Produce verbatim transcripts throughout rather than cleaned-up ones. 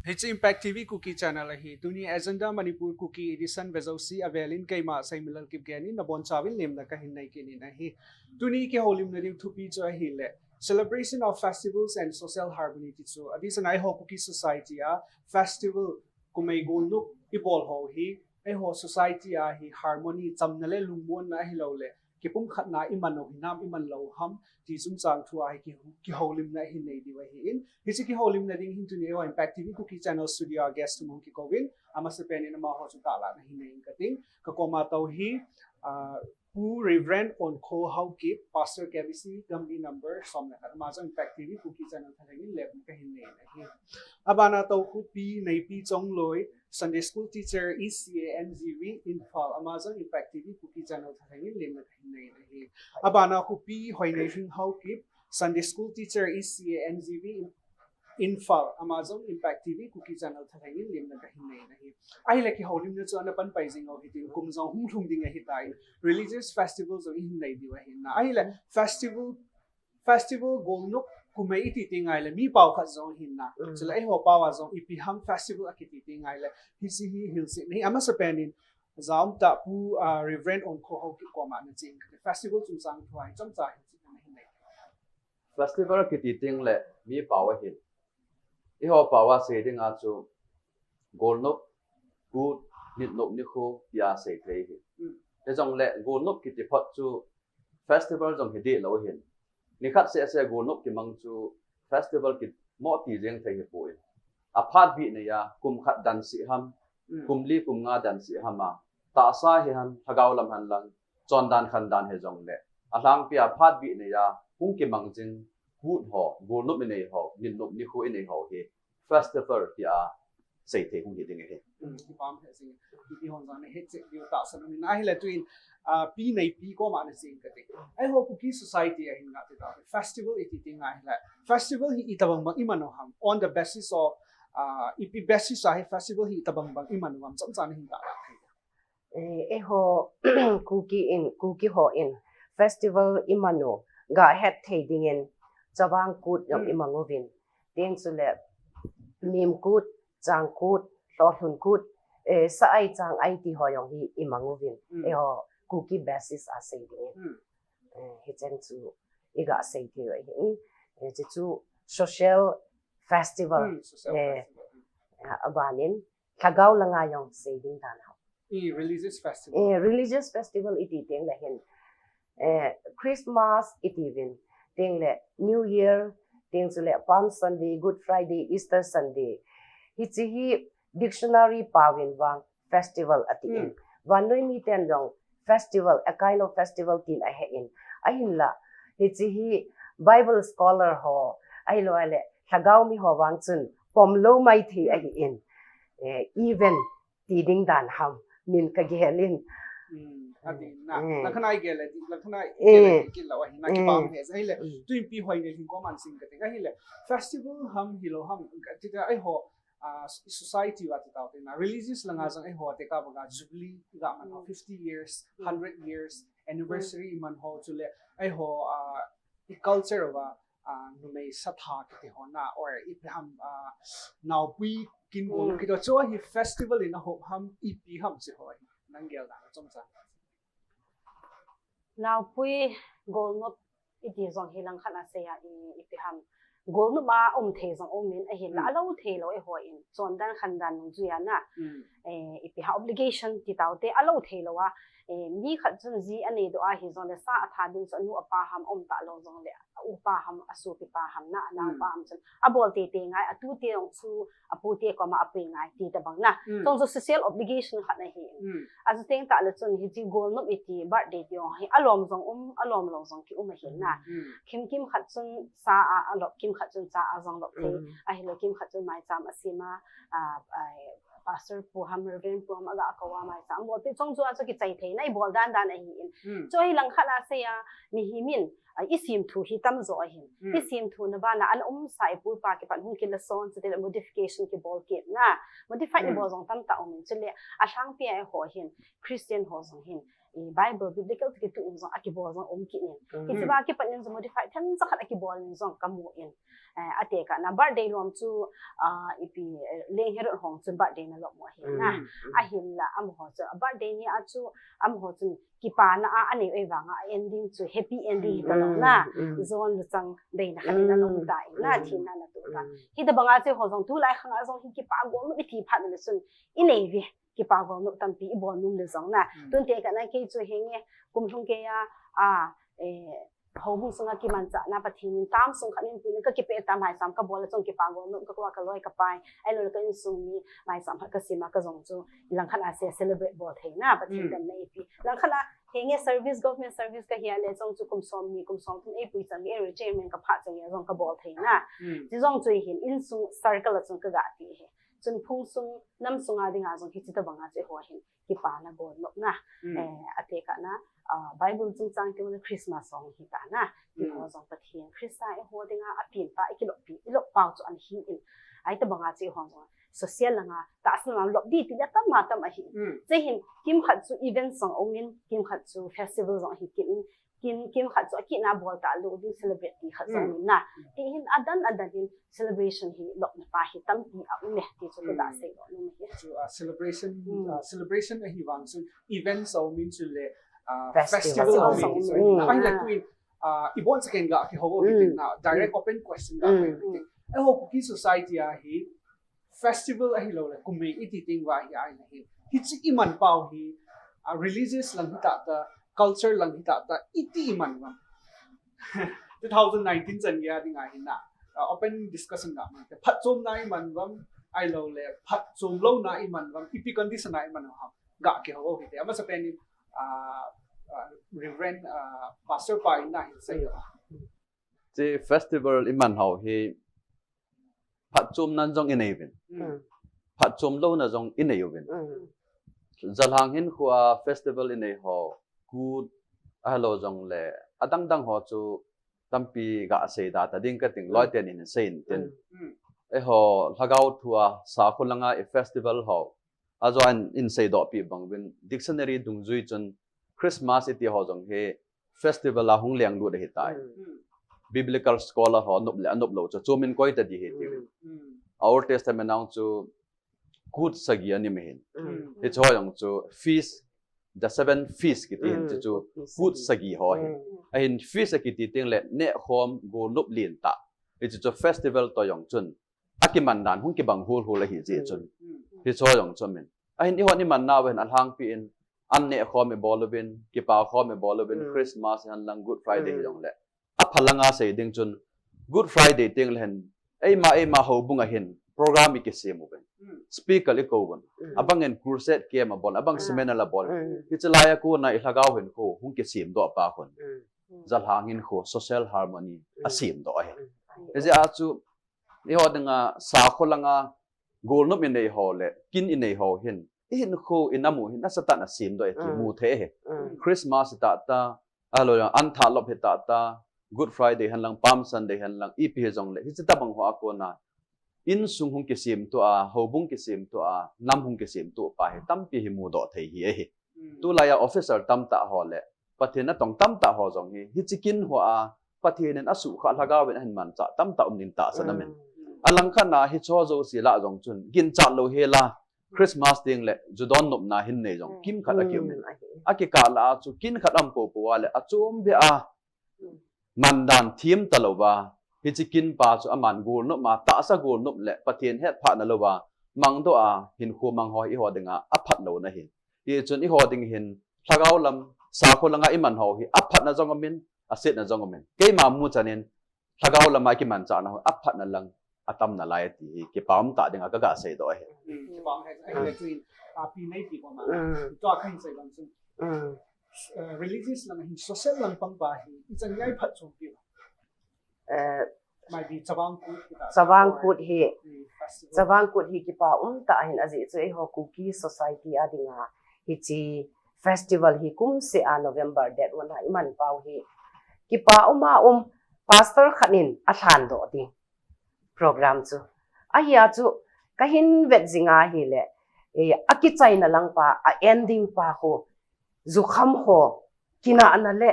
Hiche Impact T V Kuki Channel ahi. Tuni Agenda Manipur Kuki Edition vejouse avelin keima Seiminlal Kipgen in nabonchauvin lemna kahin nei kit in ahi. Tuni kihoulimna ding thupi chu ahile Celebration of Festivals and Social Harmony ti chu. Adeh sanga eiho Kuki Society a festival kumei golnop ibol ho hi eiho society a hi harmony, chamna le lungmonna ahilouleh kipumkhatna iman u hinam iman lou ham ti chungchang thu a hi ki, kihoulimna hin nei diu ahin. Hiche kihoulimna ding hin tuni eiho Impact T V Kuki Channel studio a guest thum hung kikouvin, amasapen in amaho chu tahlanna hin nei inge kating. Kakoma tou hi, ah, Pu Reverend Onkho Haokip, Pastor K B C, Gamli number som le khat, ama jong Impact T V Kuki Channel thalheng in lemna kahin nei ahi. Abana tou Pi Neipi Chongloi, Sunday School Teacher, E C A N G V, Imphal, ama jong Impact T V Kuki Channel thalheng in lemna kahin nei ahi. Abana Pi Hoineihing Haokip, Sunday School Teacher, E C A N G V, Imphal, ama jong Impact T V Kuki Channel thalheng in lemna kahin nei ahi. Ahile kihoulimna chu ana panpai jing u hitin, kum jong hung lhung ding ahitan, religious festival jong ihin nei diu ahin na. Ahile festival, festival golnop kumei iti teng ahile mi pao khat jong ahin na. Mm. Chule eiho pao a jong ipi ham festival akiti teng ahile hiche hi hilchetna hi amasapen in ja um tah Pu, ah, Reverend Onkho Haokip koma nachen kate. Festival chungchang thu a hi chomcha hilchetna hin nei. Festival kiti teng le mi pao ahin. Eiho pao a sei dinga chu golnop, kut, nitnop, nikho tia sei thei ahi. Hmm. Hijongle golnop kiti phot chu festival jong hi dih lou ahin. Nikhat seh seh golnop kimang chu festival kiti mo ti jeng thei hipoi. Aphat bih neiya kum khat dan seh ham, hmm, kum li kum nga dan seh ham a, tahsa hihen, lhagao lam hen lang, chondan khandan hijongle, alhangpia phat bih neiya hung kimang jing kut ho, golnop inei ho, nitnop nikho inei ho hi festival tia sei thei hung hi ding ahi. Hmm, kipah e jing. Pi hon jong nahet cheh diu tahsan um in ahile tuin, ah, Pi Neipi koma nachen kate. Eiho Kuki Society a hin ngate tah festival iti teng ahile festival hi itobang bang iman u ham, on the basis of, ah, ipi basis a hi festival hi itobang bang iman u ham chomcha nahin tahla thei. Eh, eiho Kuki in, Kuki hon festival iman u gahet thei dingin Chavang Kut jong, hmm, imang uvin. Tin chule Mim Kut, Chang Kut, Lhohlun Kut, eh, Sa-ai Chang-ai ti ho jong hi imang uvin. Hmm. Eiho Kuki basis a sei dingin. Hmm. Eh, hichen chu iga sei thei u ahin. Eh, hiche chu social festival. Hmm, social, eh, festival. Hmm. Ah, abanin lhagao langa jong sei ding dan ho. Eh, religious festival. Eh, religious festival iti teng le hin, eh, Christmas iti uvin, teng le New Year, teng chule Palm Sunday, Good Friday, Easter Sunday. Hiche hi dictionary pao in vang festival ati in. Hmm. Vannoi miten jong festival, a kind of festival tin ahe in. Ahinla, hiche hi Bible scholar ho, ahilouleh lhagao mi ho vang chun pom lou maithei ahi in. Eh, event ti ding dan ham, min kagel in. Hmm, ati na. Hmm. Lakhan a igel le, lakhan a igel le, eh, kit lou ahi na, eh, kipah e. Ahile, hmm, tuin Pi Hoineihing koma nachen kate. Ahile, festival ham hilou ham, kati ta eiho, ah, society a ti tau te na, religious langa jong eiho tekah banga jubilee iga man ho, fifty years, hundred years, anniversary iman ho, chule eiho, ah, i culture uva, ah, numei satha kiti ho na, or ipi ham, ah, naopui kin golnop kiti ho, chu hi festival in ahop ham, ipi ham chu ho hi, nang gel dan chomcha. Naopui golnop iti jong hi langkhat a sei a i, ipi ham, golnop a um thei jong um in ahinla, hmm, alou thei lou eiho in, chondan khandan nungjui a na, hmm, eh, ipi ham obligation ti tau te, alou thei lou a, eh, mi khat chun ji anei doh a hijongle sa atha ding chu anu apa ham um talou jongle, a upa ham, asopipa ham na, anaupa, hmm, ham chun abol teitei ngai, atute jong chu apute koma apui ngai ti tobang na. Hmm. Chong chu social obligation khat ahi. Hmm. Achu teng tah le chun hiche golnop iti birthday ti jong hi alom jong um, alom lou jong ki um ahi na. Hmm. Kim, kim khat chun sa a alop, kim khat chun cha a jong lop thei. Hmm. Ahilou kim khat chun maicham asem a, a, a, Pastor pu ham, Reverend pu ham aga kou a maicham bol pi chong chu achu kichai thei na, ibol dan dan ahi in. Hmm. Chu hi langkhat a sei a, mihem in, ah, isim thu hi tamjo ahin. Hmm. Isim thu na bana ana umsa ipu ipa kipat hung kila son, chutile modification kibol kit na. Modify, hmm, ibol jong tamtah um in. Chule alhangpi a eiho hin, Christian ho jong hin, i Bible biblical toh kituh in jong akibol jong um kit in. Hiche va kipat in jong modify themcha khat akibol in jong kamu in. Eh, atekah na birthday lom chu, ah, ipi, eh, Leng Herod hung chu birthday na lom u ahi na. Ahinla amaho chu birthday ni a chu amaho chun kipana a anei u ahivanga a ending chu happy ending hita lou na. Jon luchang beina khat in ana um ta in na, thina ana toh ta. Hitabanga chu eiho jong tulai khang a jong hi kipa gol nop iti phat le chun inei uve. Kipa gol nop tampi ibol nom le jong na. Tun tekah na kei chu henge, kum lhung kei a, a, eh, houbung sunga kimanchahna Pathen in tam sung khat in puina kakipeh tam haisam kabol a chun kipa gol nop kakou a kaloi kapai. Ahilou le ka insung mi maisam khat kasem a kajong chu langkhat a se celebrate bol thei na Pathen damna eipe. Langkhat a henge service, government service kahi a le chun chu kum som ni, kum som thum eipui chang e retirement kaphat chang e jong kabol thei na. Chu jong chu hin insung circle a chun kaga ti hi. Chun phung sung, nam sunga dinga jong hiche tabanga chu eiho hin kipana gol nop na. Eh, atekah na, ah, Bible chungchang kimu Christmas jong hita na. Eiho jong Pathen Christa eiho dinga apen pa, ikilop pi, ilop pau chu ana hi in. Ahitabanga chu eiho jong social langa tahsa langa lop di ti le tam ma tam ahi. Chu hin kimkhat chu event jong um in, kimkhat chu festival jong ahi kit in, Kin, kimkhat chu akitna bol talou ding celebrate ti khat jong um in na. Ti hin adan adan in celebration hi lopna pa hi tampi a um e ti chu kaga seidoh nom e. Chu, ah, celebration, ah, celebration ahi vang chu events a um in chule, ah, festival a um in chu. Ahile tu in, ah, ibon sa ken ga kihou u hitin na, direct open question ga kihou u hitin. Eiho Kuki society a hi festival ahilou le, kum mei iti teng uva hi ahile hi. Hiche iman pau hi, ah, religious lang hita ta, culture lang hita ta, iti iman uvam. Two thousand nineteen chan geiya dinga hi na, ah, open discussion ga mang te. Phatchomna iman uvam, ahilou le, phatchom louna iman uvam, ipi condition a iman uvam. Ga kihou u hite. Amasapen in, ah, ah, Reverend, ah, Pastor pa in na hin sei u. Hiche festival iman hou hi, phatchomnan jong inei uvin. Phatchom louna jong inei uvin. Jalhang hinkho a festival inei ho, Kut ahilou jongle, adang dang ho chu tampi ga seida ta ding kating, loi ten in sei in tin. Eiho, lhagao thu a, sakho langa i festival ho, ajo in, in seidoh pi bang uvin, dictionary dungjui chun, Christmas iti ho jong hi, festival a hung lenglut ahitai. Biblical scholar ho anop le anop lou chu, chu min koi ta di hi ti. A Old Testament a chu Kut sagi anim ahin. Hiche ho jong chu feast, the seven feast kiti hin chu, Kut sagi ho ahin. Ahin feast akiti teng le nehkhom golnop lentah. Hiche chu festival toh jong chun akiman dan hung kibang hulhul ahi jeh chun. Hiche ho jong chu min. Ahin eiho iman nauva hin alhangpi in, an nehkhom ibol uvin, kipa khom ibol uvin, Christmas hihen lang Good Friday hijongle. Apha langa sei ding chun, Good Friday teng le hin, eima, eima houbung a hin, program ikisem uvin. Speaker ikou uvin. Abang in crusade camp abol, abang seminar abol. Hiche laiya kona i lhagao hinkho, hung kisemdoh pa khun. Jalhang hinkho, social harmony, asemdoh ahi. Hijeh a chu, eiho dinga, sakho langa, golnop inei ho le, kin inei ho hin, i hinkho, i nam u hin, nasatah in asemdoh e ti mu thei ahi. Christmas hita ta, ahilou le, an thalop hita ta, Good Friday hihen lang, Palm Sunday hihen lang, ipi hijongle, hiche tabang ho a kona, insung hung kisemto a, houbung kisemto a, nam hung kisemto pa hi, tampi hi mudoh thei hi ahi. Tulaiya officer tamtah ho le, Pathen natong tamtah ho jong hi, hiche kin hoa, Pathen in asukha lhagao in ahin manchah tamtah um in tahsan aum in. Alangkhat a hiche ho jouse lah jong chun, ginchat lou hela, Christmas teng le, ju don nopna hin nei jong, kimkhat akium in. Akikah lah a chu, kin khat aum poupou a le, achom beh a, mandan thim talouva, hiche kin pa chu aman golnop a, tahsa golnop le, Pathen hetphahna louva, mangdoh a, hinkho mang ho hi eiho dinga, aphat louna ahi. Hichun eiho ding hin, lhagao lam, sakho langa iman ho hi, aphatna jong aum in, asetna jong aum in. Keima mu chan in, lhagao lama kimanchahna ho, aphatna lang, atamna lai ti hi, kipa umtah dinga kaga seidoh ahi. Kipa um ahi, ahile chu in, a, pi neipi koma, tua kahin sei bang chun. Eh, religious lang hin, social lang pang pa hi, ichan geiya iphatchompi uva. Eh, Chavang Kut hi, Chavang Kut hi kipa umtah ahin ajeh chu eiho Kuki society a dinga hiche festival hi kumseh a November date one a iman pau hi kipa uma um pastor khat in alhandoh ding program chu. Ahia chu kahin vet jing ahile, eh, akichaina lang pa, a ending pa khu jukham ho, kinahna le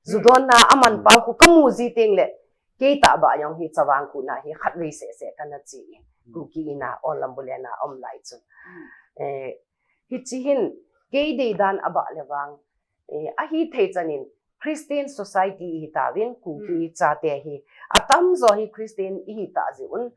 judonna aman pau khu kamu ji teng le, kei tah bah jong hi Chavang Kut na hi khatvei seh seh kana che in, Kuki in a Olam Bule na um lai chun. Eh, hichi hin, kei dei dan abah le vang, eh, ahi thei chan in Christian society hi tauvin Kuki chate hi, atam jo hi Christian ihi ta jeh un,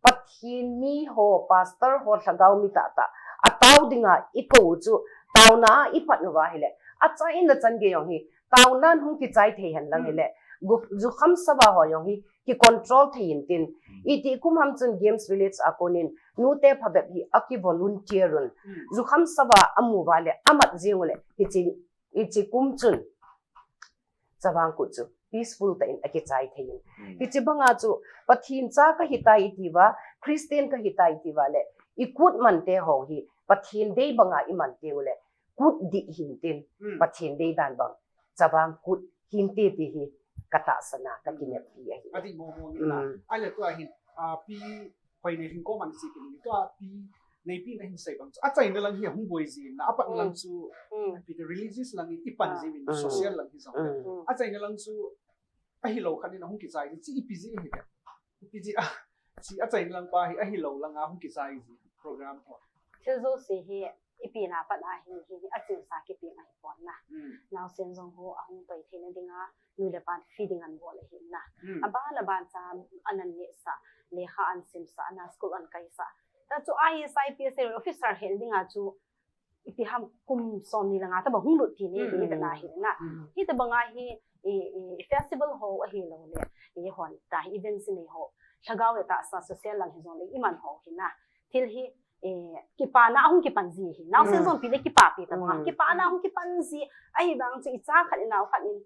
Pathen mi ho, pastor ho, lhagao mi tah tah, atao dinga ikou chu, taona iphat uva hile, achaina chan gei jong hi, taonan hung kichai thei hen lang hile, gu-, jukham sava ho jong hi, ki control thei in tin, iti kum ham chun Games Village a kon in, nute phabep hi aki volunteer un, jukham sava amu uva le, amat jeng u le, hichi, hichi kum chun, Chavang Kut chu peaceful tah in akichai thei in. Hichi banga chu Pathen cha kahi tai iti uva, Christian kahi tai iti uva le, i kut man te ho hi Pathen dei banga i man teng u le, kut dih hin tin, Pathen dei dan bang, Chavang Kut hin te ti hi katahsan a, kakineppi ahi. Ati mo mo ni na. Ahile tua hin, ah, pi Hoinei Lhingkom in asei kit in, tua pi Neipi in ahin sei bang chu, achaina lang hi ahung boi jin na, apatna lang chu, pi te religious lang in ipan jin, social lang hi jong. Achaina lang chu, ahilou khat in ahung kichai jin, chi ipi ji hi. Ipi ji a, chi achaina lang pa hi, ahilou lang a hung kichai jin, program ho. Thil jouse hi, ipi na pat a hi, hi, hi, aching sa kipi ahi pon na. Naosen jong ho, ahung toi theina dinga, nu le pan feeding an bol ahi na. Aban aban cha an an neh sah, lekha an sim sah, ana school an kai sah. Ta chu I A S, I P S officer hel dinga chu ipi ham kum som ni langa taba hung lut ti ne, ni ta na hi na. Hi taba nga hi, i, i, festival ho ahilou le, i hon ta hi events nei ho. Lhagao le tahsa social lang hi jong le iman ho hi na. Thil hi, eh, kipana ahung kipan ji hi. Naosen jong pi le kipapi taba nga. Kipana ahung kipan ji. Ahivang chu i cha khat in nao khat in,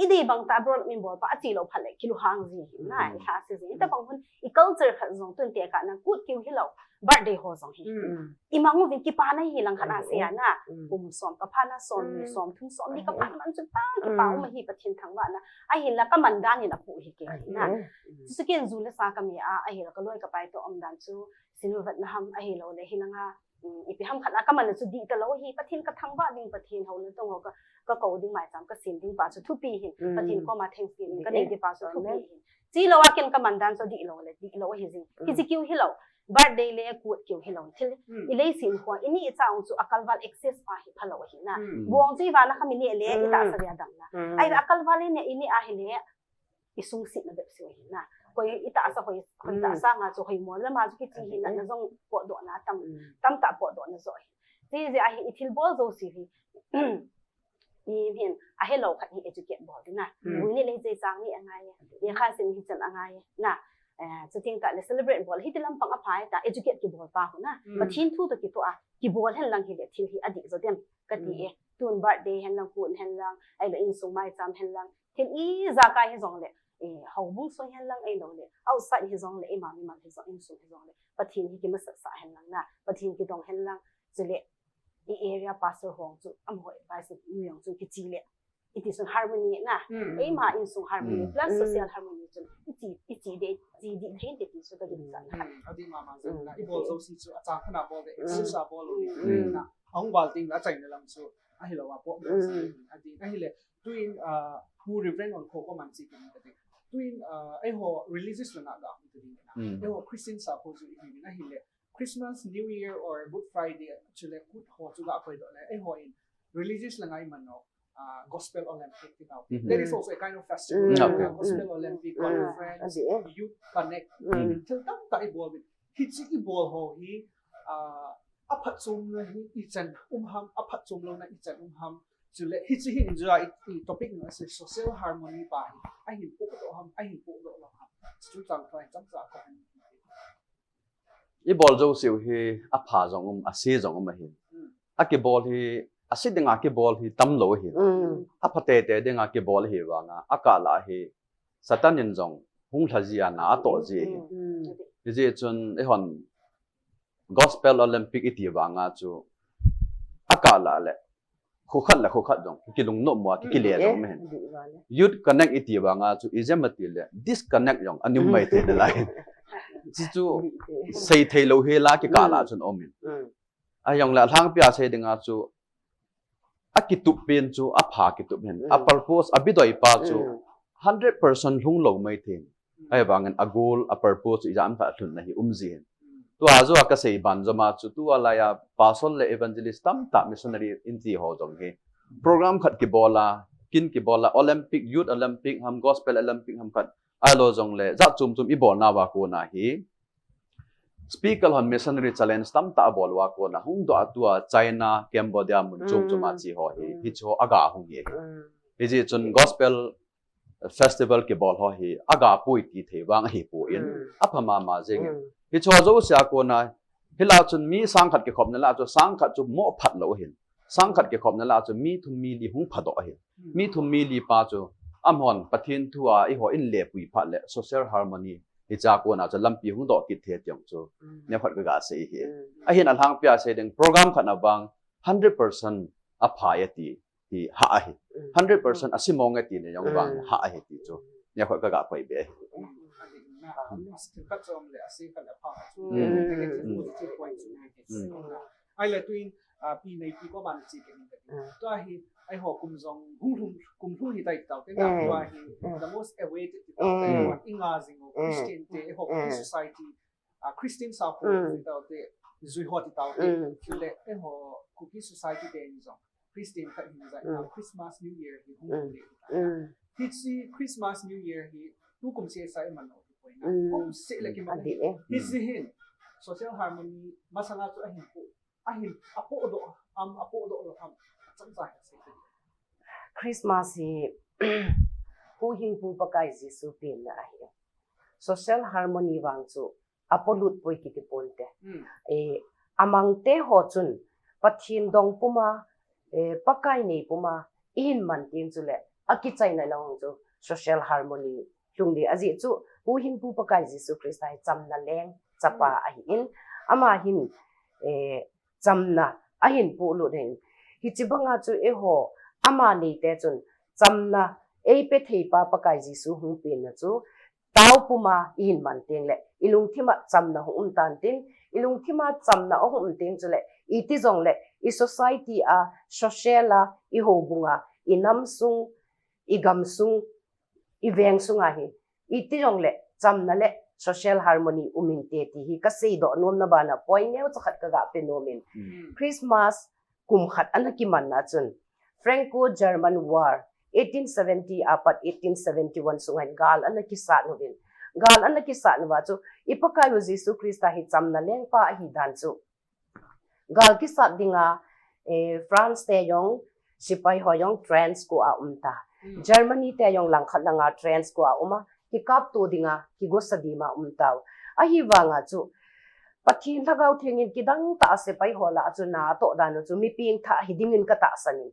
i dei bang tah a bol min bol pa, achi lou phat le, kilunghang ji hi na, i lhase ji. Tabang hun, i culture khat jong tun tekah na kut kiu hilou, birthday ho jong hi. I mang uvin kipana hi lang khat a sei a na, kum som ka pha na, som ni, som thum, som li ka pha na man chun ta, kipa um ahi Pathen thangvah na, ahinla ka man dan in apu hi kei hi na. Chu chu ken ju le sa ka mi a, ahila ka loi ka pai to um dan chu, sin vet na ham ahilou le, hi langa, um, ipi ham khat a ka man chu dih talou hi, Pathen ka thangvah ding, Pathen houna tong ho ka, ka kou ding, maicham ka sem ding pa chu thupi hin, Pathen koma thanksgiving ka nei ding pa chu thupi hin. Chi lou a ken ka man dan chu dih lou le, dih lou ahi jing. Hichi kiu hilou, birthday le kut kiu hilou. Thil, i leiset khua, i ni i cha ung chu akalval excess pa hi phalou ahi na. Bong chu i vana kha mi ne le, i tahsa dia dam na. Ai akalval i ne, i ne ahile, i sung sit na bep si ahi na. Koi i tahsa hoi, koi tahsa nga chu hoi mo le ma chu kichi hi na, na jong potdoh na tam, tam tah potdoh na jo hi. Ti je ahi i thil bol jouse hi. I hin, ahelou khat hi educate bol di na. Ui ni le je chang ni angai. Ye khan sin hi chan angai na. Eh, chuting tah le celebrate bol. Hiti lampang aphai ta educate kibol pa hu na. Pathen thu to kito a. Kibol hen lang hile thil hi adih jo dem. Kati e. Tun birthday hen lang, kut hen lang. Ahile insung maicham hen lang. Thil ijakai hi jong le, eh, houbung sung hen lang ahilou le, outside hi jong le, ima mimal hi jong, insung hi jong le, Pathen hi kimasat sah hen lang na, Pathen kidong hen lang, chule, i area pastor hong chu, amaho advice nu jong chu kichi le, iti sun harmony na, eima insung harmony, plus social harmony chun, iti, iti de, iti di thei de ti chu ka din chan. Adi mama jong na, i bol jouse chu, achang khat na bol de, sisa bol lo ni, na, ahung val ting la, achaina lam chu, ahilou a bol de, adi, ahile, Tuin, ah, Pu Reverend Onkho ko man si kini kati. Tuin, ah, eiho religious langa ga hung kati na. Eiho Christian sa ko ju ihi na hile. Christmas, New Year or Good Friday, chule kut ho chu ga koi doh le. Eiho in religious langa i man no, ah, Gospel Olympic ti tau. That is also a kind of festival. Uh, Gospel Olympic conference, Youth Connect. Thil tam tah i bol. Hichi i bol ho hi, ah, aphatchomna hi ichan um ham, aphatchomlouna ichan um ham. Chule, hichi hi in jua i, i topic na se social harmony pa hi. Ahin pohdoh ham, ahin pohdoh lou ham. Chu chang tua chang cha ko han. I bol jouse u hi apha jong um, ase jong um ahi. Akibol hi, ase dinga kibol hi tamlou ahi. Apha tete dinga kibol ahi vanga, akah lah hi Satan in jong hung lha jia na atoh ji ahi. Hijeh chun eihon Gospel Olympic iti vanga chu akah lah le, khukhat le khukhat jong, kilungnom mo, kile jong mehen. Youth Connect iti vanga chu, ijeh ham itile, disconnect jong, anom mai thei nalai. Chuchu, seithei lou hela kikah lah chun aumin. Ahijongle, alhangpia sei dinga chu, a kitup pen chu apha kitup hin. A purpose, abidoi pa chu hundred percent lhung lou mai thei. Ahivangin a goal, a purpose chu ijat ham khat lhunna hi um ji hin. Tua jeh a kasei ban jom a chu tua laiya pastor le evangelist tamtah, missionary in ti ho jong hi program khat kibol a, kin kibol a, Olympic, Youth Olympic ham, Gospel Olympic ham khat, ahilou jongle jat chom chom ibol nauva kona hi speaker hon missionary challenge tamtah abol uva kona hung doh a tua China, Cambodia mun chom chom a che ho hi, hiche ho aga hung hi. Hijeh chun gospel festival kibol ho hi aga poi ti thei vang ahipoi, apha mama jeng in. Hiche ho jouse a kona, hilai chun mi sang khat kikhopna lah chu sang khat chu mo phat lou hin. Sang khat kikhopna lah chu mi thum mi li hung phadoh hin. Mi thum mi li pa chu amahon Pathen thu a eiho in lepui phat le social harmony hiche a kona chu lampi hung doh kit thei ti jong chu neokhat kaga sei hi. Ahin alhangpi a sei ding program khat na vang hundred percent apha e ti hi ha ahi. Hundred percent asimong e ti na jong vang ha ahi ti chu neokhat kaga koi be ahi. Ahile tuin, ah, pi nei pi ko ban chi ke hin ka ti. Tua hi, eiho kum jong hung lhung, kum lhung hi tai tau te na, tua hi the most awaited ti tau te, tua i nga jing u Christian te, eiho Kuki society, ah, Christian sa ko ti tau te, jui ho ti tau te. Chule eiho Kuki society te in jong Christian khat hin jong, ah, Christmas New Year hi hung le. Hiche Christmas New Year hi tukum seh sa i man u ti poi na. Kum seh le kiman. Hiche hin social harmony masanga chu ahin pu ahin apohdoh am, apohdoh lou ham, chomcha hin sei. Christmas hi Huhhingpu Pakai Jesu penna ahi. Social harmony vang chu apolut poi kiti ponte. Eh, amang te ho chun Pathen dong puma, eh, Pakai nei puma ihin man teng chule akichaina lang chu social harmony lhung ding. Ajeh chu Huhhingpu Pakai Jesu Christa hi chamna leng chapa ahin, ama hin, eh, chamna ahin polut ahin. Hiche banga chu eiho ama nei te chun chamna eipe thei pa Pakai Jesu hung penna chu tao puma ihin man teng le ilungthim a chamna hung um tan tin, ilungthim a chamna ahung um teng chule iti jongle i society a, social a, i houbung a, i nam sung, i gam sung, i veng sung a hi iti jongle chamna le social harmony um inte ti hi kasei doh nom na bana point neocha khat kaga pe nom in. Christmas kum khat ana kiman na chun Franco-German War eighteen seventy apat eighteen seventy-one sunga gal ana kisat uvin. Gal ana kisat uva chu i Pakai u Jesu Christa hi chamna lengpa ahi dan chu gal kisat dinga, eh, France te jong, sepai ho jong trench coat a um ta. Germany te jong langkhat langa trench coat a um a, kikapto dinga, kigosa dima um tau. Ahivanga chu, Pathen Lhagao Theng in kidang tah a sepai ho lah a chu na atoh dan u chu mi pengthah hi dingin katahsan in.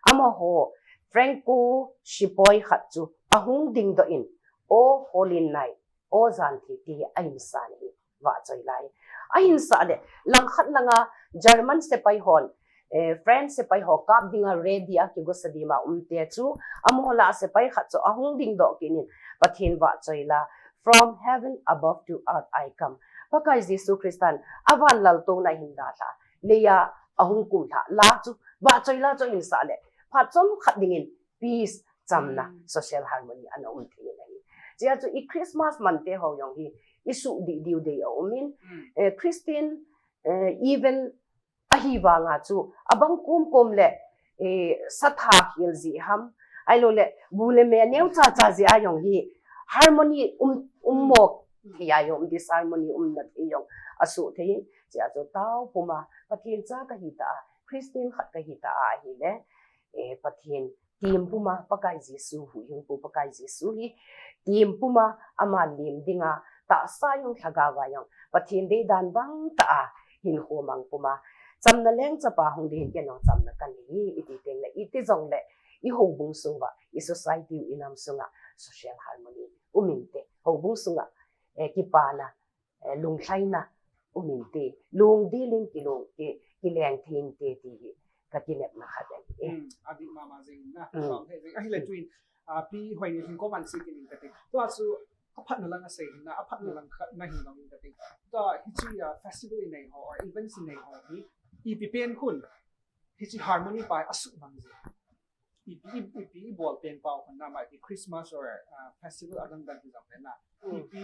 Amaho, Franco sepai khat chu, ahung dingdoh in, O Holy Night, O Jan Theng ti hi ahin sa in ahi. Vahchoi lai. Ahin sa le, langkhat langa German sepai hon, eh, French sepai ho kap dinga ready a kigosa dima um te chu, amaho lah a sepai khat chu ahung dingdoh kit in, Pathen vahchoi la, "From heaven above to earth I come." Pakai Jesu Christan avan laltouna ahin dalha, leiya ahung kumlha la chu, vahchoi la chu ahin sa le, phat chomkhat dingin, peace, chamna, social harmony ana um thei in ahi. Chea chu i Christmas man te ho jong hi i suh dih diu dei a um in, eh, Christian, eh, event ahivanga chu abang kom kom le, eh, satha khel jeh ham, ahilou le bu le me neocha cha jeh a jong hi harmony um, um mo thei a jong, disharmony umna thei jong asoh thei in. Chea chu tao puma Pathen cha kahi ta a, Christian khat kahi ta a ahile, eh, Pathen team puma Pakai Jesu, Huhhingpu Pakai Jesu hi team puma ama lim dinga tahsa jong lhagao a jong Pathen deidan bang tah a hinkho mang puma chamna leng chapa hung ding ken jong chamna kanei iti teng le iti jongle i houbung sung uva, i society u, i nam sunga social harmony um inte, houbung sunga, eh, kipana, eh, lunglhaina um inte, lungdil in kilung, ki, kileng thei inte ti hi ka kinepna khat ahi. Eh. Hmm, adih mama jeng na, hmm, lung thei jeng. Ahile, hmm, tuin, ah, Pi Hoinei hin ko man si kinin kati. Tua chu aphatna lang asei hin na, aphatna lang khat na hin lang kati. Tua hiche, ah, festival inei ho, or events inei ho hi, ipi pen khun Hichi harmony pa asuh mang ji. Ipi, ipi, ipi, ibol pen pa hun na, might be Christmas or uh, festival adang dang hi jong le na. Mm. Ipi,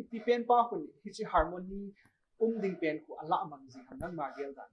ipi pen pa hun, hichi harmony um ding pen khu alah mang ji ham nangma gel dan.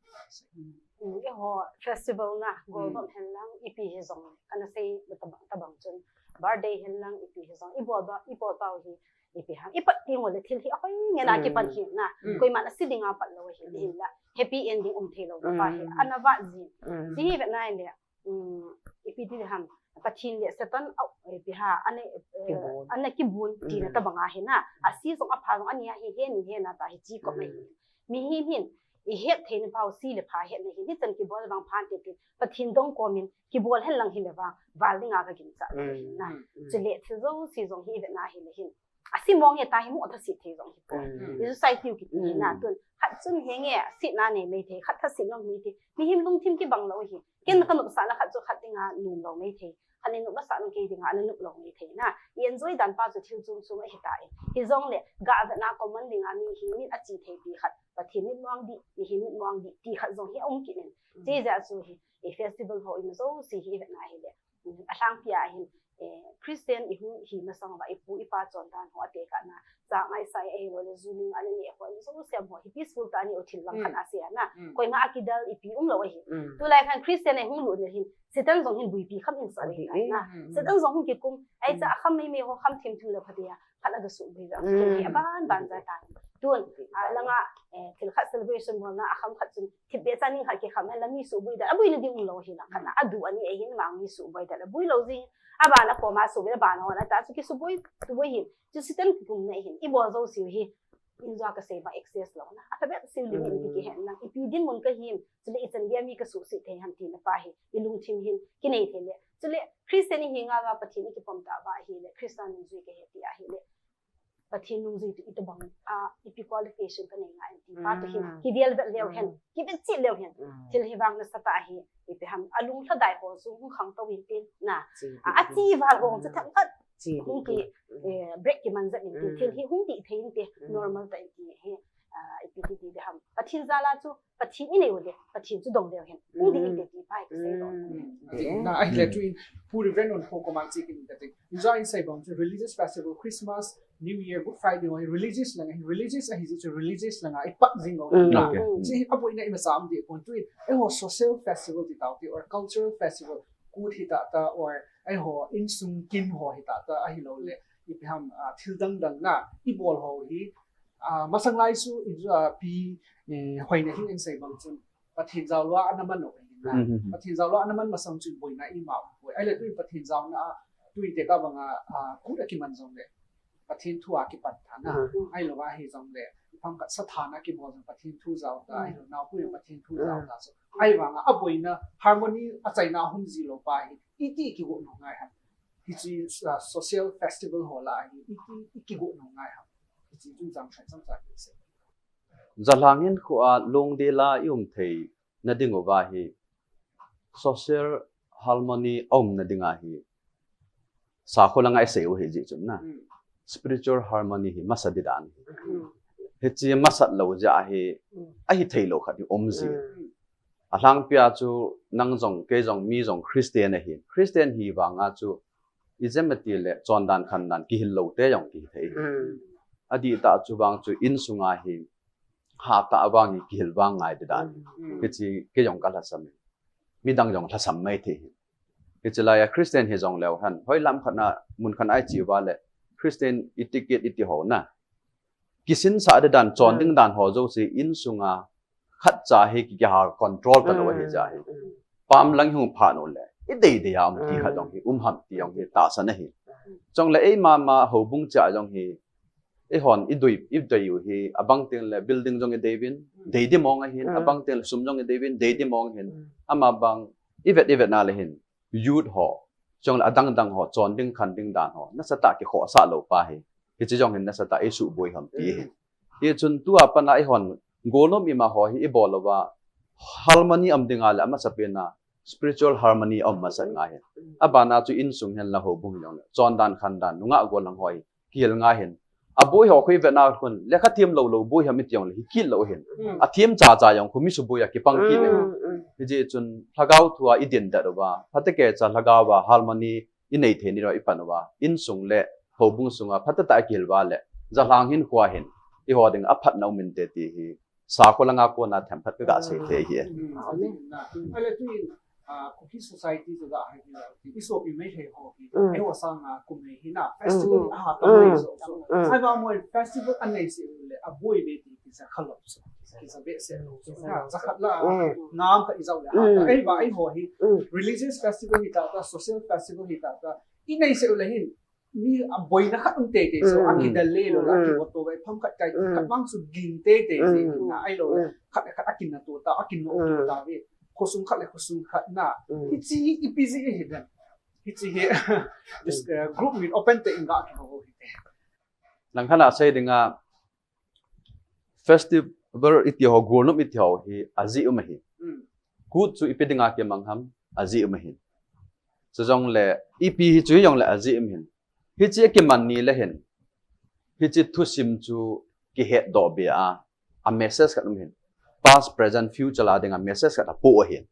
Mm, eiho festival na, gol mm. Bam hen lang, ipi hi jong, kana sei tabang, tabang chun, birthday hen lang, ipi hi jong, ibol ba, ibol pa hi, ipi ham, ipat ti ngol le thil hi, ahoi ngen a mm. Kipan hi na, mm. Koima na si ding a pat lo hi, mm. Hin la, happy ending um thei lo na pa hi, mm. Ana va ji, mm. Si hi ve na le, um, ipi ti ham, Pathen le Satan, au, ipi ha, ana, eh, kibon. Ana kibon, ti na mm. Tabang a hi na, asi jong apha jong, ani a hi, he ni he na ta hi, chi ko mm. Na hi. Mihem hin, ihet thei ni pau si le pha het na hi, hichan kibol vang phan te te, Pathen dong komin, kibol hen lang hi le vang, val ding a ka gin cha mm. Na. Mm, mm. Chule, thil jo si jong hi ve na hi le hin. Asi mong e ta hi mo ta si thei jong hi po. Mm. I society u kiti mm. Na tun, khat chun he nge, si na nei mei thei, khat khat si nong mei thei. Mihem lungthim kibang lo hi. Ken ka nopsa na khat chu khat ding a nom lo mei thei. Khat ni nopsa na kei ding a na nop lo mei thei na. I enjoy dan pa chu thil chum chum ahi ta e. Hi jong le, ga ve na common ding a mi hi, min a chi thei pi khat. Pathen mit muang di, mihem mit muang di, ti khat jong hi a um kit in. Mm. Chi ja chu hi, e festival ho i ma jo si hi ve na hi le. Mm, a lhangpi a hin, eh, Christian i hung hi masang va i pu i pa chon dan ho a te ka na. Cha ngai sai a hi lo le, juning a le ne ho, i jong siam ho, hi peaceful ta ni o thil lang mm. Khat a se a na. Mm. Koima a kidal ipi um lo a hi. Mm. Tulai khan Christian a hung lu ne hin, Satan jong hin buipi kham in sa a hi ta na. Mm. Satan jong hung kikum, ai cha mm. Kham mei mei ho kham thim thim le phatia. Khat a ga suboi ja, mm. Hi aban ban ja ta. Tun, a langa, eh, thil khat celebration bol na, a kham khat chun, thip be cha ning khat kikham, la mi suboi da, a boi na ding um lo hi lang khat na, a du ani a hin mang mi suboi da, a boi lo ji, a ban a koma suboi, a ban a hon a ta, chu ki suboi, tu boi hin, chu Satan kikum na hin, i bol jo siu hi, in jo ka sei ba excess lo na, a ta be siu limit ki ki hen na, ipi dinmun ka him, chu le i chan dia mi ka su si thei ham ti na pa hi, i lungthim hin, ki nei thei le, chu le, Christian i hi nga va Pathen i kipom ta va hi le, Christian nungjui ka he ti a hi le, Pathen nungjui tu itobang a, ipi qualification ka nei ngai ti pa tu hin, mm. Kivel vet leu hen, mm. Kivet chih leu hen. Mm. Thil hi vang nasatah hi, ipi ham, alung lhadai ho chu hung khangtou in tin, na. Chi, a, chi, a chi val ho chu mm. Thang khat, chi, hung ki, mm. Eh, break kiman jat in tin, mm. Thil hi hung dih thei in tin, mm. Normal ta in tin, hi, a, ipi ti ti de ham. Pathen jal a chu, Pathen i nei u le, Pathen chu dong leu hen. Hung dih in tin ti pa hi ka sei lo. Mm. Mm. Na, ahile tu in, Pu Reverend un ho ko mang chi kin ka ti. Injo in sei bang chu religious festival, Christmas, New Year, Good Friday, ho hi religious lang, hi religious ahi ji chu religious lang a, i pat jing lo. Mm. Na. Okay. Chi hi aboina i masa um di pon tu in, eiho social festival ti tau ti, or cultural festival, Kut hi ta ta, or eiho insung kin ho hi ta ta, ahi lo le, ipi ham, ah, thil dang dang na, i bol ho hi, ah, masang lai su, i, ah, pi, eh, hoina hin in sei bang chun, Pathen jao lou a ana man u ahi na. Mm, mm, mm. Pathen jao lou a ana man masang chun boina ima um poi. Ahile tu in Pathen jaona a, tu in te ka bang a, a, kut a kiman jong le. Pathen thu a kipan tha na. Mm. Ahilou a hi jong le. Phang khat sa tha na kibol jong Pathen thu jao ta. Mm. Ahilou nao pu in Pathen thu jao ta. So, ahivang a, a boina harmony a chaina hum ji lou pa hi. Iti kigo nung ngai ham. Hichi, uh, social festival ho la hi. Iti, i kigo nung ngai ham. Hichi tu jang sai jang sai. Jalhang hinkho a Longdel a i um theina ding uva hi social harmony a umna dinga hi sakho langa i sei u hi jeh chun na. Mm. Spiritual harmony hi masa di dan. Mm. Hichi masat lou jeh a hi mm. Ahi thei lou khat hi um ji. Mm. A lhangpi a chu nang jong, kei jong, mi jong Christian ahi. Christian hi vanga chu i jem ati le chondan khandan kihil lou te jong kihi thei. Mm. Adih tah chu vang chu insunga hi hatah vang hi kihil vang ngai di dan. Mm. Hichi kei jong ka lhasam e. Midang jong lhasam mai thei hi. Hichi lai a Christian hi jong leu hen. Hoi lam khat na mun khat a i che uva le Christian etiquette iti ho na. Kisinsah di dan, chon mm. Ding dan ho jouse insunga khat cha hi ki, kihal control ta lou ahi mm. Cha hi. Mm. Pam lang hung phat u le. I dei dei a um ti mm. Khat jong hi, um ham ti jong hi, tahsan ahi. Mm. Chong le eima ma houbung cha jong hi, eihon, i dui, i dui u hi, abang teng le building jong i dei uvin, mm. Dei di mong ahin, mm. Abang teng le sum jong i dei uvin, dei di mong ahin, mm. Ama bang, i vet, i vet na le hin, youth ho, chong le adang dang ho, chon ding khan ding dan ho, nasatah kikhohsah lou pa hi, hichi jong hin nasatah i suboi ham ti hi. Mm. Hi chun tua pat a eihon golnom ima ho hi i bol uva harmony um dinga le amasa pen a spiritual harmony um masat ngai hi. Abana chu insung hen la houbung jong le chondan khandan nungah gollhang ho hi kihil ngai hin. Aboi ho khu i vet na khun lekha them lou lou boi ham i ti jong le hi kit lou hin. Mm. Athem cha cha jong khu mi suboi a kipang kit le. Mm, mm. Hijeh chun lhagao thua i din dat uva, phatecha lhagao a harmony i nei thei ni lo i pan uva, insung le houbung sunga phatah a kihil uva le, jalhang hin khua hin, i ho ding a phatna um inte ti hi, sakol langa kona themkhat ka ga sei thei hi. Amen. Kuki society chu ga hai ti, i sopi Meitei ho hi, ei ho sanga kum hi na, festival a ha ta mai so. Ai ba mo festival anei se le, a boi be ti, ki sa khalop so, ki sa be se lo so. Sa khat la, ngam khat i jao le, ha ta. Ei ba, ei ho hi, religious festival hi ta ta, social festival hi ta ta, i nei se le hin, mi a boina khat um teitei so, a kidal le lo, a kiboto ve pham khat kai, khat mang su gin teitei si, na ai lo, khat khat a kin na to ta, a kin no to ta ve. Khosung khat le khosung khat na. Hichi hi ipi ji hi dan. Hichi hi, this, uh, group min open te inga ki ho hi. Langkhat a sei dinga, festival iti ho, golnop iti ho hi aji um ahi. Kut chu ipi dinga kimang ham, aji um ahi. Chujongle, ipi hi chu hijongle aji um hin. Hichi akiman ni le hin, hichi thusim chu kihet doh be a, a message khat um hin. Past, present, future la dinga message khat apoh ahin.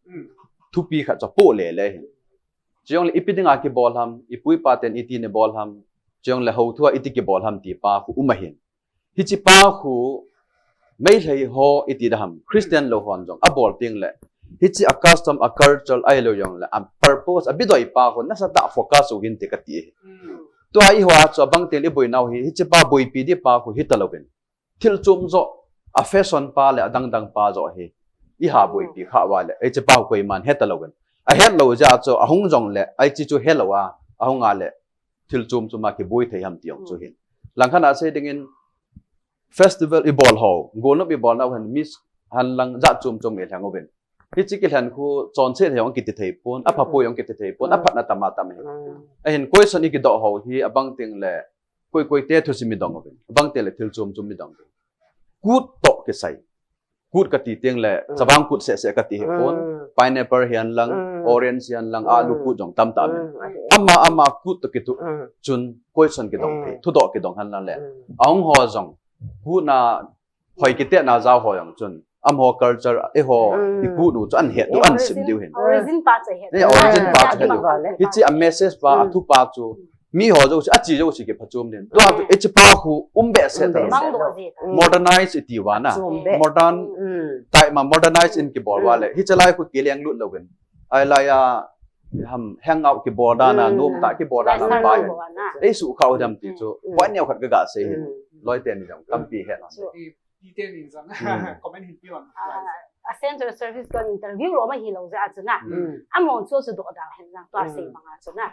Thupi khat chu apoh le le hin. Chujongle ipi dinga kibol ham, ipu ipa ten iti ni bol ham, chujongle hou thua iti kibol ham ti pa khu um ahin. Hichi pa khu, Meitei ho iti da ham, Christian lo hon jong, abol ting le. Hichi a custom, a culture, ai lo jong le, a purpose, a bidoi pa khu, nasa ta focus u hin ti kati hi. Tua i ho a chu abang ting le i boinau hi, hichi pa boipi di pa khu, hi ta lo vin. Thil chom jo, a fashion pa le, a dang dang pa jo hi. I ha boipi kha uva le, hichi pa khu koiman he ta lo vin. A het lo ja chu, ahung jong le, hichi chu he lo a, ahung a le. Thil chom chom a kiboi thei ham ti jong chu hin. Langkhat a sei dingin festival i bol ho, golnop i bol nau hen miss han lang jat chom chom i lheng uvin. Hichi kilhen khu chonset jong kiti thei pon, apha poi jong kiti thei pon, aphatna tam a tam hi. Ahin question i kidoh ho hi abang ting le koi koi te thusim i dong uvin. Abang ting le thil chom chom i dong uvin. Kut toh kisai. Kut kati ting le, chavang kut seh seh kati hi pon, pineapple hihen lang, orange hihen lang, alu kut jong tam tam. Ama, ama kut toh kituh chun question kidong thei, thudoh kidong hen lang le. Ahung ho jong, kut na hoi kiti na jao ho jong chun, amaho culture, eiho, i kut u chu an het diu, an sim diu hin. Origin pa chu het. Origin pa chu het diu. Hichi a message pa, a thu pa chu, Mi ho jouse, achi jouse kiphachom din. Tua chu, hichi pa khu um behseh ta lo. Modernize iti uva na. Modern, tai ma modernize in kibol uva le. Hichi lai khu kileng lut louvin. Ai lai a, ham, hang out kibol dan a, nom tah kibol dan a, pai. Ei sukha u dam ti chu. Point neo khat ka ga sei hin. Loi teni jong, tampi he na. Detail in jong comment hin pi wan. A central service kon interview lo ma hi lo ja chu na. Amon chu chu doh dang hin na, tua sei bang a chu na.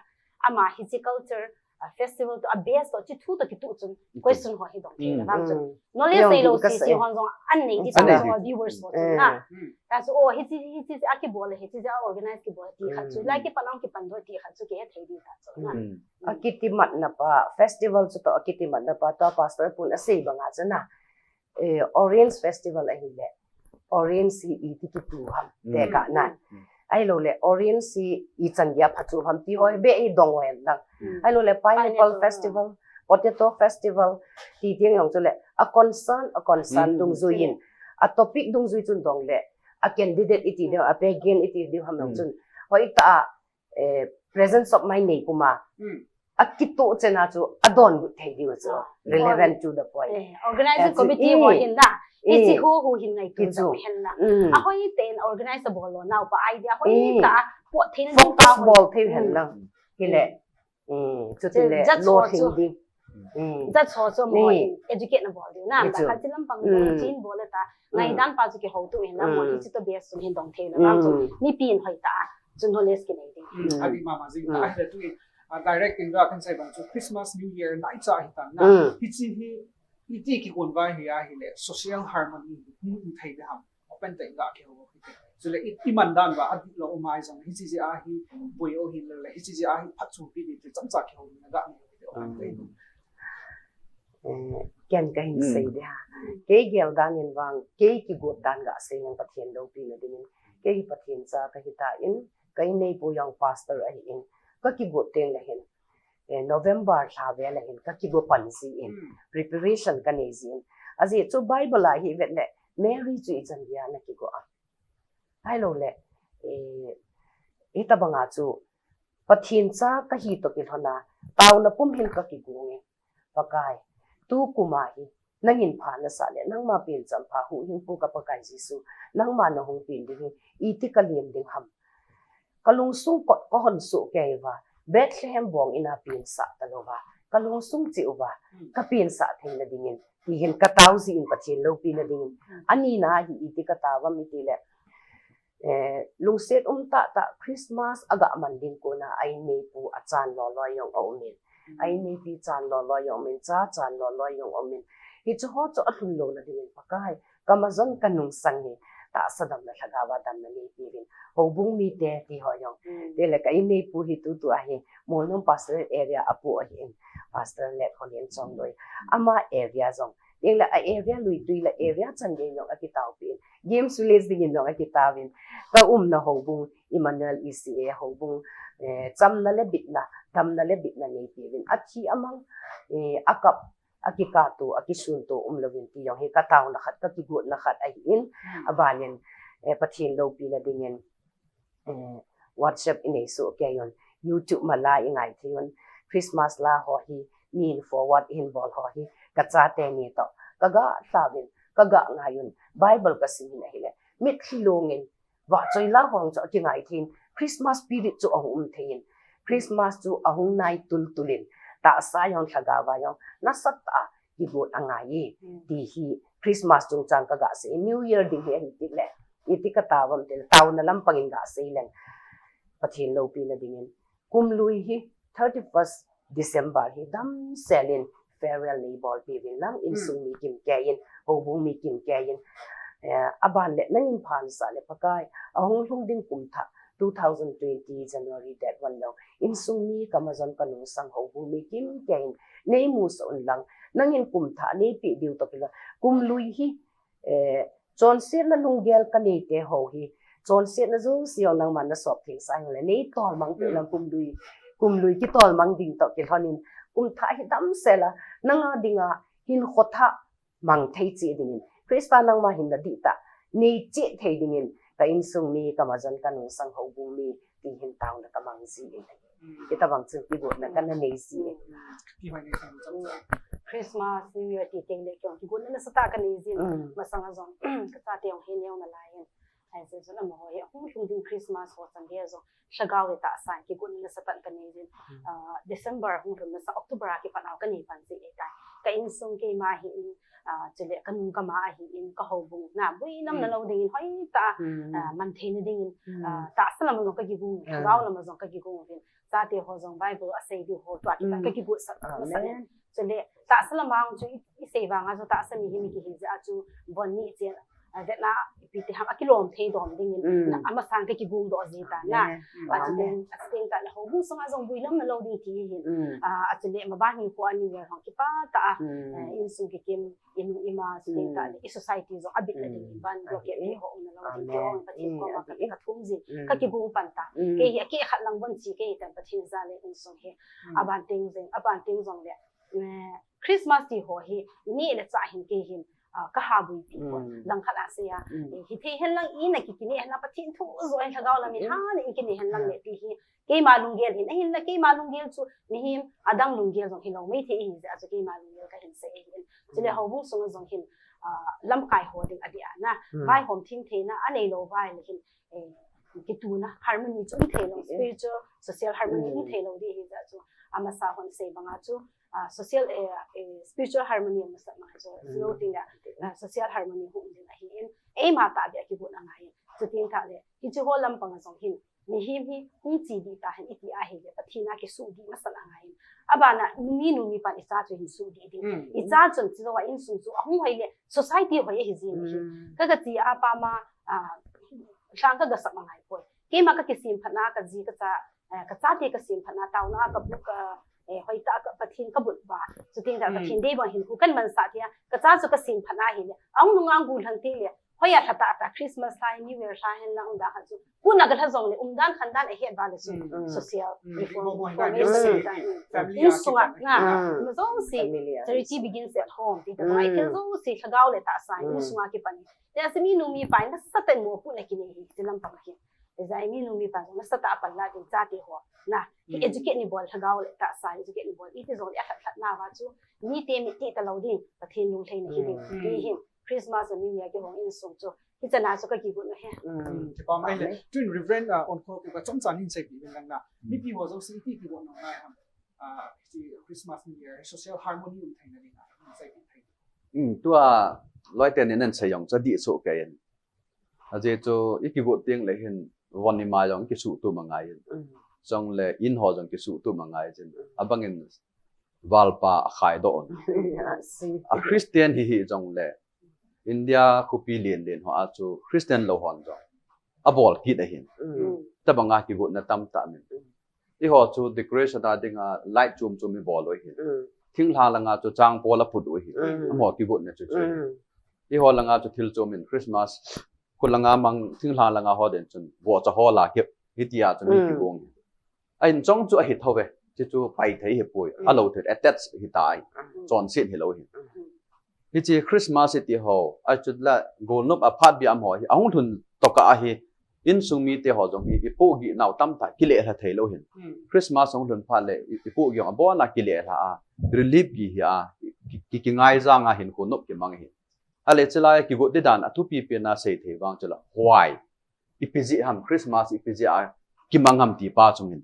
Ama hichi culture, a festival to, a base to, chi thu to kitu chun question ho hi dong thei na bang chun. Knowledge sei lo si si hon jong an nei di ta ho viewers ho chun na. Ta chu o hichi hichi a kibol le hichi a organize kibol ti khat chu. Lai kipan ang kipan do ti khat chu kihe thei di ta chu na. Akitimat na pa, festival chu to akitimat na pa, to pastor pun asei bang a chu na. Eh, Orange Festival ahile, orange hi iti kitu ham, te ka nan. Ahilou le, orange hi ichan dia phachu ham ti ho, be i dong hen lang. Ahilou le, pineapple festival, potato festival, ti ding jong chu le, a concern, a concern dungjuiyin, a topic dungjui chun dong le, a candidate iti ding, a pagan iti ding ham jong chun. Hoi ta a, eh, presence of mind nei puma. Akitu chena chu adon but thei diu chu. Relevant to the point. Organizing committee ho hin na. Hichi ho ho hin ngai tu chu hen na. Ahoi ten organize bol lo nau pa idea hoi ta po thei na focus bol thei hen na. Hile. Chu ti le lo thei di. Jat ho chu mo educate na bol diu na. Ta khat chi lampang bol chin bol ta. Ngaidan pa chu kihou tu in na mo hichi to base chu hin dong thei na. Chu mi pin hoi ta. Chun ho les kinei ding. Adi mama jing ta le tu in, a direct in ra kan sai bang chu Christmas, New Year nai cha hi tan na. Hichi hi iti kikon vai hi ahile social harmony hi mu thei de ham. Open te ga kihou hi. Chule i, i man dan va adi lo mai jong hichi ji a hi boi o hi le hichi ji a hi phachu pi di te cham cha kihou na ga ni. Open te. Ken ka hin sei de ha. Kei gel dan in vang, kei kigot dan ga sei nang Pathen loupina dingin. Kei hi Pathen cha ka hi ta in, ka inneipu jong pastor ahi in, ka kigot teng le hin, eh, November lha vel le hin, ka kigo pan ji in, preparation ka nei ji in. Ajeh chu Bible a hi vet le, Mary chu ichan dia na kigo a. Ahilou le, Eh, hitabanga chu Pathen cha kahi toh kilhona, taona pum hin kakigong e. Pakai, tu kum a hi nangin pha nasah le, nangma pen champha Huhhingpu ka Pakai Jesu, nangma nahung pen ding hi iti kalem ding ham. Kalungsung kot kahon soh kei uva, Bethlehem bong in a pen sah talouva, kalungsung cheh uva, kapen sah theina dingin, ti hin katao jin Pathen loupina dingin. Anina hi iti katao ham itile, eh, lungset um tahtah Christmas aga man ding kona a inneipu achan loloi jong aumin. A inneipi chan loloi jong aumin, cha chan loloi jong aumin. Hichu ho chu alhun louna dingin Pakai, kamajon kanungsang hi tahsa damna lhagao a damna neipeuvin. Houbung mite ti ho jong. Tile ka inneipu hi tutu a hi Molnom Pastoral Area a pu ahin, Pastor Let Holian Chongloi. Ama area jong. Tile a area lui tui le area chan gei jong akitaopeh in. Games village dingin jong akitaovin. Ka umna houbung Emmanuel E C A houbung, eh, chamna le bitna, damna le bitna neipeuvin. Athi amang, eh, akap, akikap to, akisun to umlouvin ti jong hi kataona khat, kakigotna khat ahin. Abanin, eh, Pathen loupina dingin, eh, WhatsApp inei soh kei un, YouTube ma la ingai thei un, Christmas la ho hi, min forward ihin bol ho hi, kachate ni toh kaga lhauvin, kaga ngai un, Bible kasim in ahile, mitlhi lungin, vahchoi la ho chu akingai thei in, Christmas spirit chu ahung um thei in, Christmas chu ahung nai tultul in, tahsa jong lhagao a jong nasatah a kigot angai e. Ti hi Christmas chungchang kaga sei, New Year ding hi ahi tile, iti katao ham tile, taona lampangin ga sei leng, Pathen loupina dingin. Kum lui hi thirty-first December hi damsel in farewell neibolpeuvin lang, insung mi kimkei in, houbung mi kimkei in. Eh, aban le nangin pha nasah le Pakai, ahung lhung ding kum thah two thousand twenty January date one jong, insung mi kamajon kanungsang houbung mi kimkei in neimusah un lang, nangin kum thah neipeh diu toh kilhon, kum lui hi, eh, chonsetna lunggel kanei te ho hi, chonsetna jouse jong nangman nasop thengsah jongle, neitolmang peh lang kum lui, kum lui kitolmang ding toh kilhon in, kum thah hi damsel a nanga dinga hinkho thah mang thei cheh dingin, Christa nangma hin nadihtah nei cheh thei dingin, ka insung mi, kamajon kanungsang houbung mi, ti hin taona kamang jin. Hitabang chun kigotna kana nei jin. Christmas, New Year ti teng le keiho kigotna nasatah kanei jin. Masanga jong kachate jong hi neo nalai in. Ahi jeh chun amaho hi ahung lhung ding Christmas ho chan gei jong lhagao le tahsa in kigotna nasatah kanei jin. Ah, December hung lhun masa October a kipat a kanei pan jin ahitai. Ka insung keima ahin, ah, chule kanung kama ahin, kahoubung na buinam nalou dingin hoitah a, ah, man theina dingin, ah, tahsa lama jong kakigong, lhagao lama jong kakigong uvin. Chate ho jong Bible asei diu ho tua kipat kakigotsa masat in. Chule tahsa lama jong chu i, isei vanga chu tahsa mi hi mi kihi jeh a chu von ni chen, ah, vetna ipi ti ham akilom thei dom dingin, na, amasang kakigong doh ji tan na. Achuteng, achuteng tah le houbung sunga jong buinam nalou ding ti hin. Ah, achule maban hinkho a New Year ho kipah tah a, eh, insung kikim, inung ima, chuteng tah le i society jong abitna dingin van blockade ti ho umna lou ding ti ho Pathen koma ka, kathum jin, kakigong pan ta. Kei hi akeh khat lang von chi kei tan Pathen jal in insung hi. Aban teng jeng, aban teng jongle, eh, Christmas ti ho hi neh le chah hin kei hin, ah, kahabuipi pon. Langkhat a sei a, eh, hithei hen lang ina kikineh hen lang Pathen thu joh in lhagao lam in hana in kineh hen lang le ti hi keima lunggel hin, ahinla keima lunggel chu mihem adang lunggel jong hilou maithei ahi jeh a chu keima lunggel kahin sei ahin. Chule houbung sunga jong hin, ah, lamkai ho ding adih a na, vaihom thengtheina aneilou vai le hin, eh, kituna harmony chu um theilou, spiritual, social harmony um theilou ding ahi jeh a chu, amasa hon sei banga chu, ah, social, eh, eh, spiritual harmony amasat ma chu, chu teng le, ah, social harmony hung um ding ahin, eima tahbeh a kigot angai in. Chuteng tah le, hiche ho lampang a jong hin, mihem hi hung che ding tahen iti ahile, Pathen a kisuh ding masat angai in. Abana, numei numei pan icha chu hin suh ding ding. Icha chun chujou a insung chu ahung hoi le, society hoi ahi jin ahi. Kaga che a pa ma, ah, lhang kaga sap angai poi. Keima kakisemphatna, kaji kacha, eh, kachate kasemphatna, taona kabu ka, eh, hoitah a ka Pathen kabut uva. Chuteng tah Pathen dei bang hinkho kahin mansah thei a, kacha chu kasemphatna ahile, ahung nunga golhang teng le, hoiya lha tahtah Christmas lha, New Year lha hen lang umdan khat chu, kona kalha jongle umdan khandan ahet uva le chu, social reform, reformation, insunga, na, ima jouse, charity begins at home, ti tabang a, ithil jouse lhagao le tahsa in insunga kipan. Tia chu mi numei pa in nasatah in mopohna kinei hi, ti lampang hi. Hijeh a minu mipa jong nasatah a panla ding chate ho. Na, hi Hmm. educate neibol lhagao le tahsa educate neibol. Iti jong le alhat lhat nauva chu mite mitti talou ding, Pathen lunglhaina hiding. Hmm. Ti hin Christmas le New Year kihong insung chu. Hichana chu kakigot u ahi. Hmm. Hmm, kipa um e. Tun Reverend, uh, Onkho koma chomcha hin seipeh in lang na. Hmm. Mipi ho jouse iti kigot nom ngai ham. Uh, Christmas New Year, social harmony um theina ding a, hin seipeh thei. Hmm, tua loi teni nan sei jong chu adih soh kei in. Ajeh chu i kigot teng le hin von ima jong kisuhtup angai in. Mm. Chule in ho jong kisuhtup angai in. Mm. Abang in valpa akhaidoh un. Yeah, see. A Christian hi hi jong le India khopi len len ho a chu Christian lou hon jong abol kit ahin. Mm. Tabang a kigotna tamtah min. Mm. Eiho chu decoration a dinga light chom chom ibol u ahin. Mm. Thinglhang langa chu changpol aput u ahin. Mm. Amaho kigotna chu chu. Mm. Eiho langa chu thil chom in Christmas. Khulanga mang thinglhang langa ho den chun vohcha ho la kep. Hitia chu mi Mm. kigong. A in chong chu ahi thou ve. Chi chu pai thei hipoi. Mm. Alou thei attach hita ai. Mm. Chonset hilou hi. Mm. Hiche Christmas iti ho, achutla golnop a phat bia amaho hi, ahung lhun tokah a hi, insung mite ho jong hi, ipohgih nau tamtah, kilehla theilou hin. Hmm. Christmas ahung lhun phat le, i-, ipohgih jong abona kilehla a, relief gih hi a, ki, ki, kingaijang a hinkho nop kimang hi. Ale chulai kigot di dan, athupi pen a seithei vang chula, huai. Ipi jeh ham Christmas, ipi jeh a kimang ham ti pa chung hin.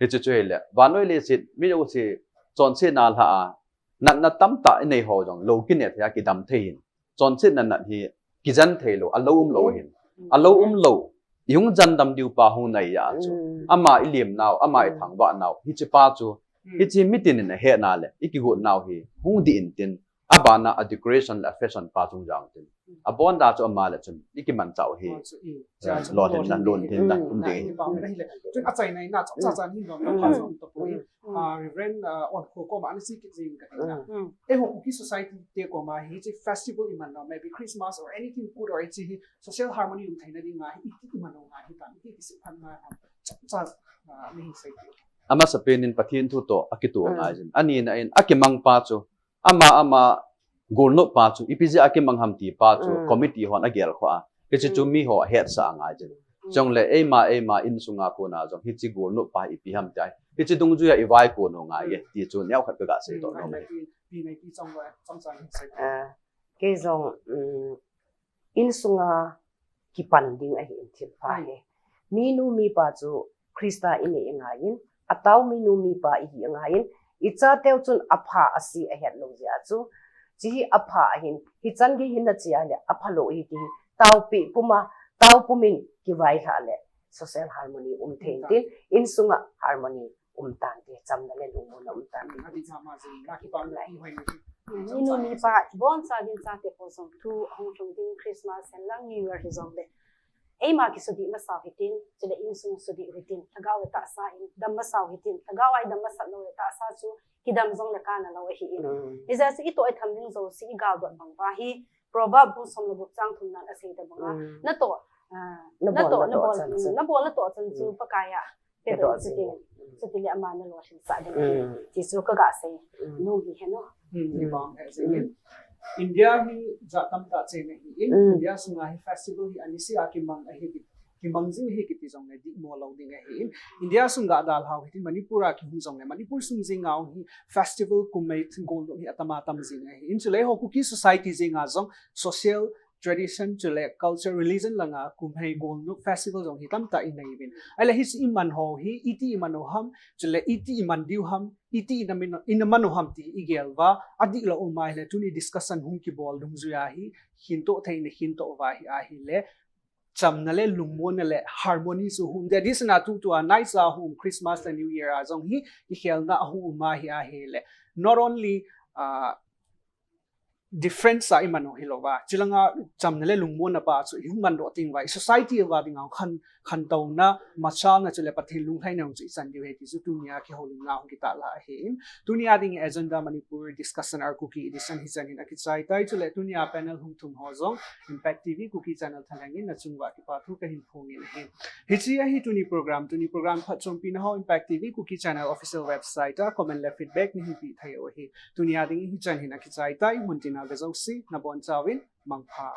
Hichu chu hile, vannoi leiset, mi jouse, chonsetna lha a, natna tamtah inei ho jong, lou kine thei a kidam thei hin. Chonsetna nat hi, kijen theilou, alou umlou hin. Mm. Alou umlou, ihung jen dam diu pa hung nai a chu. Mm. Ama ilim nau, ama Mm. ithangvah nau, hiche pa chu, Mm. hiche mitin in ahet na le, ikigot nau hi, hung dih in tin, abana a decoration le a fashion pa chung jang tin. Abon da chu ama le chun, ikimanchah u hi. Oh, chu i, Yeah, chu lolhin na, lolhin lolhin na, Mm. um ding. Ipa um na hile. Chun achaina in na, chomcha Mm. chan hin dong, Mm. pa chu um tapoi. Mm. Ah, Reverend, ah, Onkho koma, ana sei kit jing ka tina. Mm. Mm. Eiho Kuki society te koma hi, hiche festival iman nau, maybe Christmas or anything good or hiche hi, social harmony um theina dinga hi, iti iman nau ngai hitam, iti kisei phat ngai ham. Chomcha, ah, nahin sei kit. Amasapen in Pathen thu toh, akitoh Mm. ngai jin. Anina in, akimang pa chu, Ama, ama, golnop pa chu, ipi jeh a kimang ham ti pa chu, Mm. committee hon agel kho a. Hiche chu Mm. mi ho ahetsah angai jin. Mm. Chule eima, eima insunga kona jong, hiche golnop pa ipi ham tia. Hiche dungjui a ivai kon u ngai e, Mm. ti chu neokhat kaga seidoh nom e. Pi, pi nei pi chong va, chong chang sei. Ah, kei jong, mm, Insunga kipan ding ahi in thil pha Mm. hi. Minu mipa chu Christa inei angaiyin, atao minu mipa ihi angaiyin, ichateu chun apha ase ahet lou jeh a chu, hiche hi apha ahin, hichan gei hin nache a le apha lou ahi ti hi, taopi puma, tao pumin kivailhah le social harmony um thei intin, insunga harmony um tante, chamna le lungmonna um tante. Ati cha ma jing, na kipa na ti hoi na ti. Minu mipa, iboncha gin chate ho jong thu ahung lhung ding Christmas hen lang New Year hijongle. Eima kisudih masau hitin, chule insung sudih hitin, lhagao le tahsa in dam masau hitin, lhagao a idam masat lou le tahsa chu kidam jongle kana lou ahi in. Mm. Hijeh a chu itoh itham ding jouse igal dot bang uva hi, Proverb bung som le gup chang thum nan asei tobang a. Mm. Natoh, ah, nabol, natoh, natoh nabol, chan chu. Mm, nabol natoh chan chu Mm. Pakai a. Kedoh jing. Chuti le ama nalolhinsah ding. Mm. Ti chu kaga sei. Mm. Nom hi hen o. Hmm, Mm. ni bang he jing. Mm. India hi jat tamtah cheng ahi in. Mm. India sunga hi festival hi anise a kimang ahi ki, kimang jing ahi kiti jongle dihmo lou ding ahi in. India sung ga dalhau hitin Manipur a kihung jongle Manipur sung jing a hi festival kum mei thingol dong hi atam atam jing ahi in. Chule ho Kuki society jing a jong social tradition chule culture, religion langa kum hei golnop festival jong hi tamtah inei uvin. Ahile hiche iman ho hi, iti iman u ham, chule iti iman diu ham, iti ina min, ina man u ham ti igel uva, adihlou um ahile tuni discussion hung kibol dungjui a hi, hinto theina hinto uva hi ahile, chamna le lungmonna le harmony chu hung um ding. Disana tutua naicha hung um Christmas le New Year a jong hi, kikhelna ahung um ahi ahile. Not only, uh, difference a iman u hilouva, chulanga chamna le lungmonna pa chu ihung mandoh teng uva, i society uva dinga khan, khantouna, machalna chule Pathen lunglhaina jong chu ichan diu ahi ti chu tunia kihoulimna hung kitahlah ahi in. Tunia ding agenda Manipur discussion our Kuki edition hichan hin akichai tai, chule tunia panel hung thum ho jong Impact T V Kuki channel thalheng in nachung uva kipa thu kahin phong in ahi. Hiche ahi tuni program, tuni program phatchompi na ho Impact T V Kuki channel official website a comment le feedback nahin pe thei u ahi. Tunia ding hichan hin akichai tai, muntina vejouse, nabonchauvin, mangpha.